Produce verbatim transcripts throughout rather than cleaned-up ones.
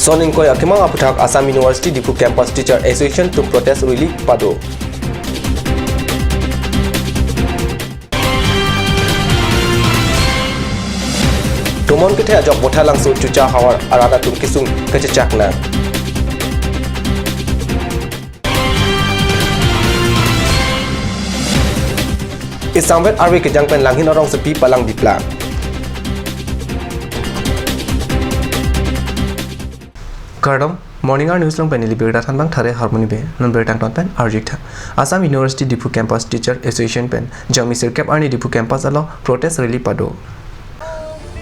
Son ingkoi akemang aputhak Assam University Diphu Campus Teacher Association atum protest rally pado. Tomon kethe ajok Vothatlangso Chucha havar arat atum kesung kachechak nang. Isangvet arve kejang pen Langhin arongsopi palang dipla. Kardom, Morning Hour News along pen neli birta thanbang Thare Harmoni Bey, non birta angton pen arjik tha. Assam University Diphu Campus Teacher Association pen Jangmi sirkep arni Diphu Campus along protest rally pado.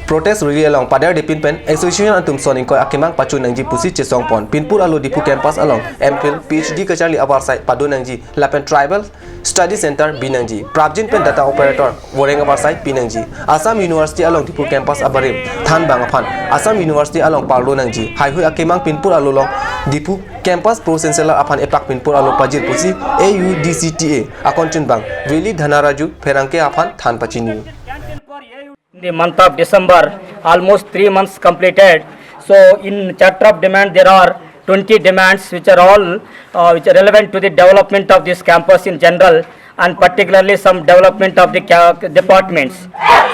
Protest rally along pader depin pen association atum son ingkoi akemang pacho nangji pusi chesong pon. Pinpur alo Diphu Campus along M Phil, P H D kacharli avarsai pado nangji lapen Tribal Study Center bi nangji. Prapjin pen data operator voreng avarsai pi nangji. Assam University along Diphu Campus abarim thanbang aphan Assam University along parlo nangji. Haihoi akemang Pinpur alo along Diphu Campus Pro Chancellor aphan epak Pinpur alo pajir pusi A U D C T A akon chunbang Vili Dhanaraju pherangke aphan than pachini. In the month of December, almost three months completed. So in charter of demand, there are twenty demands which are all, uh, which are relevant to the development of this campus in general and particularly some development of the ca-, departments.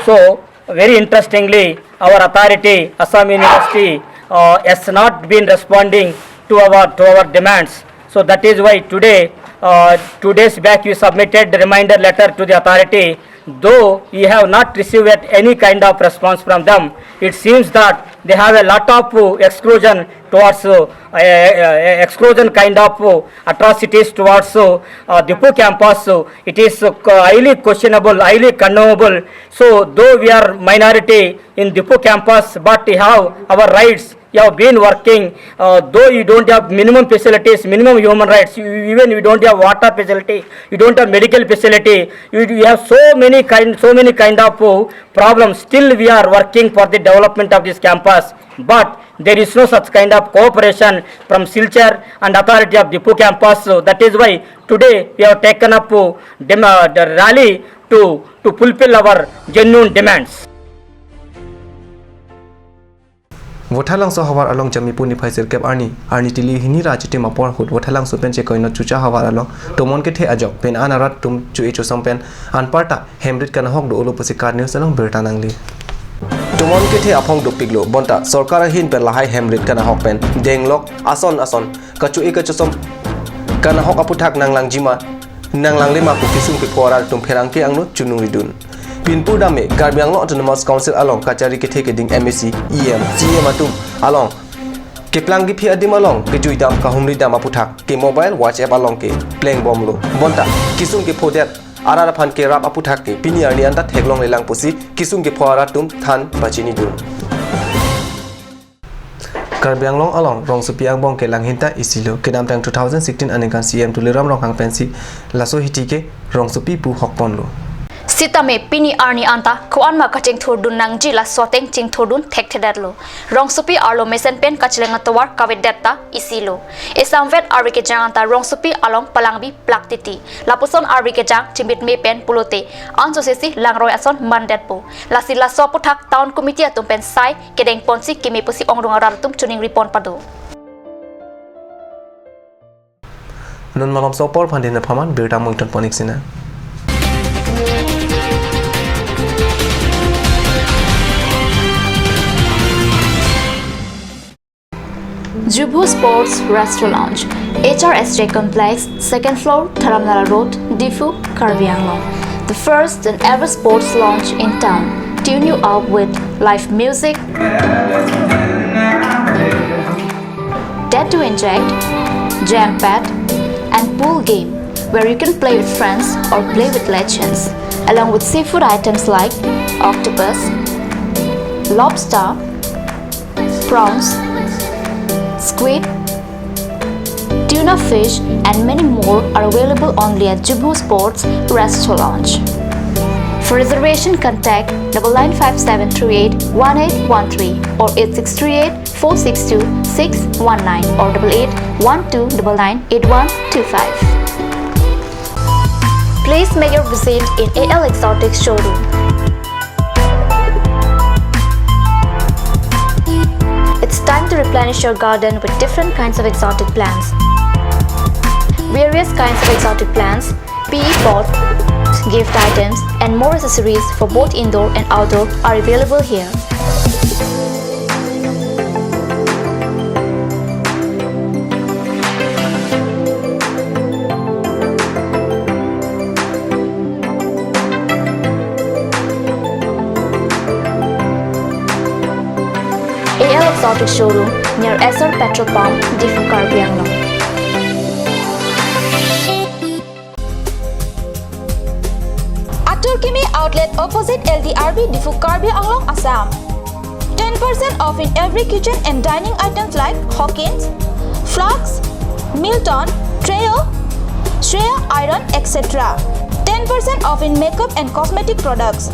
So very interestingly, our authority, Assam University, uh, has not been responding to our, to our demands. So that is why today, uh, two days back, we submitted the reminder letter to the authority. Though we have not received yet any kind of response from them, it seems that they have a lot of, uh, exclusion towards, uh, uh, uh, exclusion kind of, uh, atrocities towards, uh, uh, Diphu campus. So it is, uh, highly questionable, highly condemnable. So though we are minority in Diphu campus, but we have our rights. We have been working, uh, though you don't have minimum facilities, minimum human rights, you, even you don't have water facility, you don't have medical facility, you, you have so many kind, so many kind of, uh, problems. Still, we are working for the development of this campus, but there is no such kind of cooperation from Silchar and authority of Diphu campus. So that is why today we have taken up, uh, dem-, uh, the rally to, to fulfill our genuine demands. Vothatlangso havar along Jangmi pu niphai sirkep arni, arni tili hini ra chitim apor ahut Vothatlangso pen chekoinot Chucha havar along tomon kethe ajok pen an arat atum chu-e chosong pen anparta hemrit kanahok do-olo pusi KAT News along birta nangli. Tomon kethe aphong dopiklo bonta sorkar ahin pen lahai hemrit kanahok pen denglok ason ason kachu-e kachosom kanahok aputhak nanglangjima nanglanglema pu kesung kepho arat atum pherangke angno chunung ridun. Pinpur dam-e Karbi Anglong Autonomous Council along kachari kethe keding M A C, E M, C E M atum along keplang kephi adim along kejui dam kahumri dam aputhak ke mobile WhatsApp along ke pleng bomlo. Bonta kesung kephodet arat aphan kerap aputhak ke pini arni anta theklonglelang pusi kesung kepho arat atum than pachinidun. Karbi Anglong along rongsopi angbong ke langhin ta isilo. Kedamtang two thousand sixteen aningkan C E M Tuliram Ronghang pensi laso hiti ke rongsopi pu hokponlo. Sitame pini arni anta ko-an ma kachingthurdun nangji laso ateng chingthurdun thekthedetlo. Rongsopi arlo mesen pen kacheleng atovar kavedet ta isilo. Isangvet arve kejang anta rongsopi along palangbi plak titi. Lapuson arve kejang chimitme pen pulote ansose si langroi ason mandetpo. Lasi laso aputhak town committee atum pen sai kedengponsi keme pusi ongdung arat atum chuning ripon pado. Non malomso apor aphan dina phaman birta mungton ponik sina. Jubho Sports Restaurant Lounge, H R S J Complex, second floor, Dharamnala Road, Diphu, Karbi Anglong. The first and ever sports lounge in town. Tune you up with live music, tattoo inject, jam pad, and pool game, where you can play with friends or play with legends, along with seafood items like octopus, lobster, prawns, squid, tuna fish, and many more are available only at Jubho Sports Restaurant Lounge. For reservation, contact double nine five seven three eight one eight one three or eight six three eight four six two six one nine or double eight one two double nine eight one two five. Please make your visit in A L Exotic Showroom. It's Time to replenish your garden with different kinds of exotic plants. Various kinds of exotic plants, P E pots, gift items, and more accessories for both indoor and outdoor are available here. A L Exotic Showroom near Esso Petrol Pump, Diphu, Karbi Anglong. Atur Kimi Outlet opposite L D R B, Diphu, Karbi Anglong, Assam. Ten percent off in every kitchen and dining items like Hawkins, flasks, Milton, Treo, Shreya iron, et cetera. Ten percent off in makeup and cosmetic products.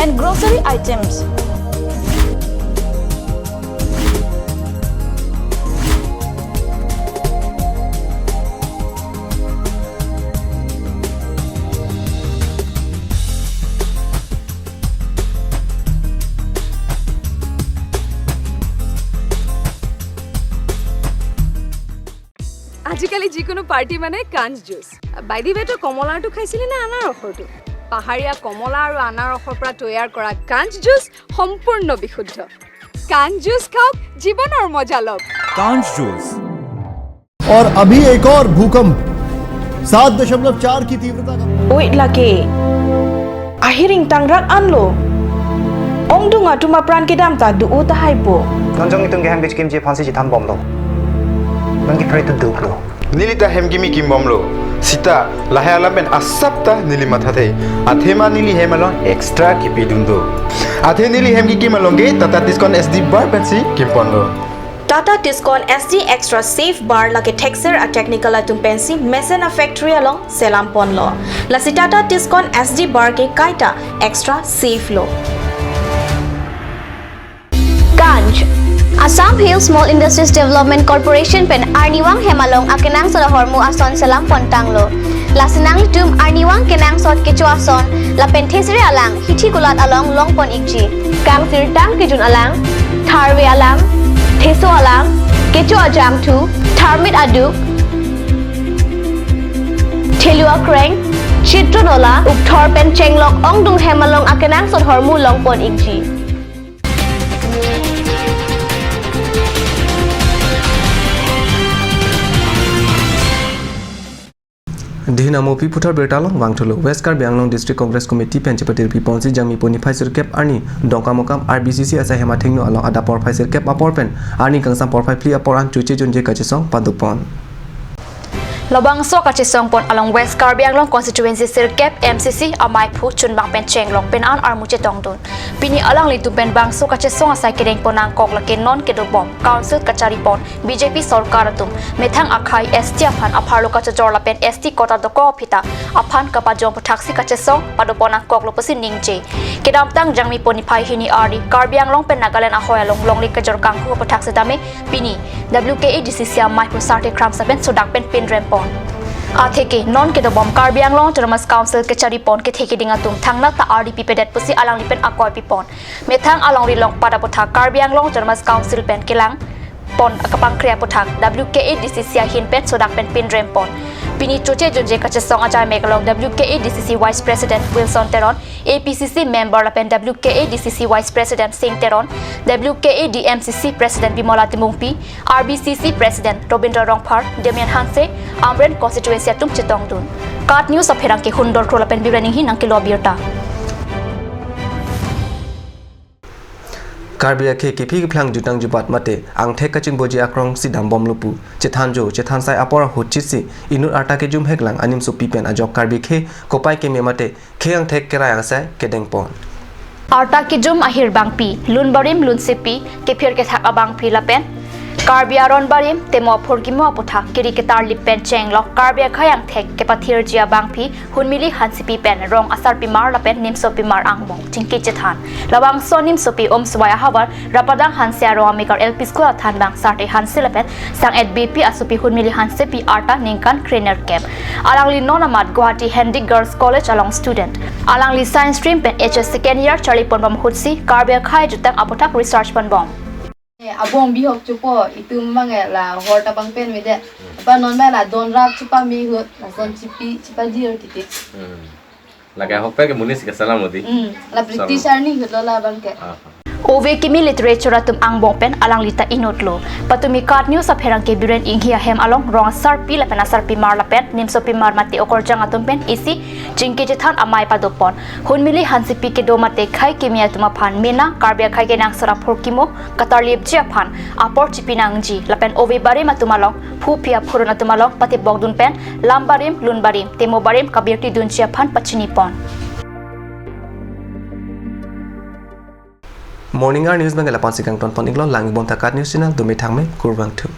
And grocery items. আজিকালি যিকোনো পাৰ্টি মানে কাঞ্চ juice. By the ৱে, তই কমলাৰটো খাইছিলি নে আনাৰসৰটো? পাহাৰীয়া কমলা আৰু আনাৰসৰ পৰা তৈয়াৰ কৰা কাঞ্চ জুচ সম্পূৰ্ণ বিশুদ্ধ। কাঞ্চ জুচ খাওক, জীৱনৰ মজা লওক। Kanch Juice। और अभी एक और भूकंप सात दशमलव चार की तीव्रता का। Oi, lake ahiring tangrak anlo. Ongdung atum apran kedam ta do-o tahai po. Non jong itum kehem kechekimji aphansi chethan bomlo. Non kephere tu duklo. Neli ta hem kimi kim bomlo. Sita, lahai alam pen asap ta neli mathathe. Athema neli hem along extra kipidun do. Athe neli hem kikim along ke Tata Tiscon S D bar pensi kimponlo. Tata Tiscon S D Extra Safe Bar lake thekser a-technical atum pensi mesen a-factory along selam ponlo. Lasi Tata Tiscon S D bar ke kaita extra safe lo. Kanch. Assam Hill Small Industries Development Corporation pen arnivang hem along akenangsot ahormu ason selam pon tanglo. Lasi nanglitum arnivang kenangsot kecho ason lapen thesere alang hithi kulat along long pon ikji. Kangsirtang kejun alang, tharve alang, theso alang, kecho ajangthu, tharmit aduk, thelu akreng, chitron ola, ukthor pen chenglok ongdung hem along akenangsot ahormu long pon ikji. Dihin amopi puthot birta along vangthulo. West Karbi Anglong District Congress Committee pen chepatirpi ponsi Jangmi po niphai sirkep arni Dongkamukam R B C C asai hem athengno along adap porphai sirkep apor pen arni kangsam porphai phli apor an choche jonje kachesong pado pon. Labangso kachesong pon along West Karbi Anglong Constituency sirkep M C C amaiphu chunbang pen chenglok pen an armu chetongdun. Pini alanglitum pen bangso kachesong asai kedeng pon nangkok lake non kedobom Council kachari pon B J P sorkar atum methang akhai S T aphan apharlo kachojor lapen S T quota dokok aphi ta aphan kapajong puthaksi kachesong pado pon nangkoklo pusi ningje. Kedamtang Jangmi po niphai hini arni Karbi Anglong pen Nagaland ahoi along longle kejor kanghu puthak setame pini W K A D C C amaiphu Sarthe Kramsa pen sodak pen pinrem pon. Atheke non kedobom Karbi Anglong Autonomous Council kachari pon kethe keding atum thangnat ta ardi pipedet pusi alangli pen akoi pipon. Methang alongri longpat aputhak Karbi Anglong Autonomous Council pen kelang pon akapangkre aputhak W K A D C C ahin pen sodak pen pinrem pon. Pini choche jonje kachesong ajai mek along W K A D C C Vice President Wilson Teron, A P C C member lapen W K A D C C Vice President Sing Teron, W K A D M C C President Bimola Timungpi, R B C C President Robindra Rongphar, Damian Hanse, Amren Constituency atum chetongdun. KAT News apherangke Hundor Kro lapen Biren Inghi nangkelo abirta. Karbi akhei kephi keplang jutang jubat mate angthek kachingboji akrong si dambomlo pu chethanjo chethansai apor ahut chisi inut arta kejum heklang animsopi pen ajok Karbi khei kopai keme mate khei angthek kerai angsai kedeng pon. Arta kejum ahir bangpi, lun barim lun sepi, kephir kethak abangpi lapen Karbi aron barim, temo aphurkimo aputhak kiri ketarlip pen chenglok Karbi akhei angthek kepathirji abangpi Hunmili Hansepi pen rong asarpimar lapen nimsopimar angbong chingki chethan. Labangso nimsopi Umswai ahavar Rapadang Hanse arong amekar L P School athanbang Sarte Hanse lapen sang-et B P asopi Hunmili Hansepi arta ningkan krenerkep. Alangli non amat Guwahati Hendy Girls College along student. Alangli science stream pen H S second year charlipon bom ahutsi Karbi akhei ajutang aputhak research ponbom. Eh, abong bihok chupo, itum bang eh la hor tabang pen mede. Hmm. Apa non ba la don rap chupa mi hut, lason chipi, chipa dir titi. Hmm. Lake ahok pen ke monit si kasalam lo di. Hmm. La British arni hut lo labang ke. Ah. Ove kimi literature atum angbong pen alangli ta inutlo. Patumi KAT News apherangke Biren Enghi ahem along rong asarpi lapen asarpimar lapen nimsopimar mate okorjang atum pen isi chingki chethan amei padopon. Hunmili Hansepi kedo mate khei kimi atum aphan mena Karbi akhei kenangsot aphurkimo katarlipji aphan apor chipinangji lapen ove barim atum along, phuphi aphurun atum along patipokdun pen lam barim, lun barim, temo barim kabirtidunji aphan pachinipon. Morning Hour News bang ke lapu-an si kangtonpon iklo, lang-ik bonta KAT News channel, dumi thangme, kurvangthu.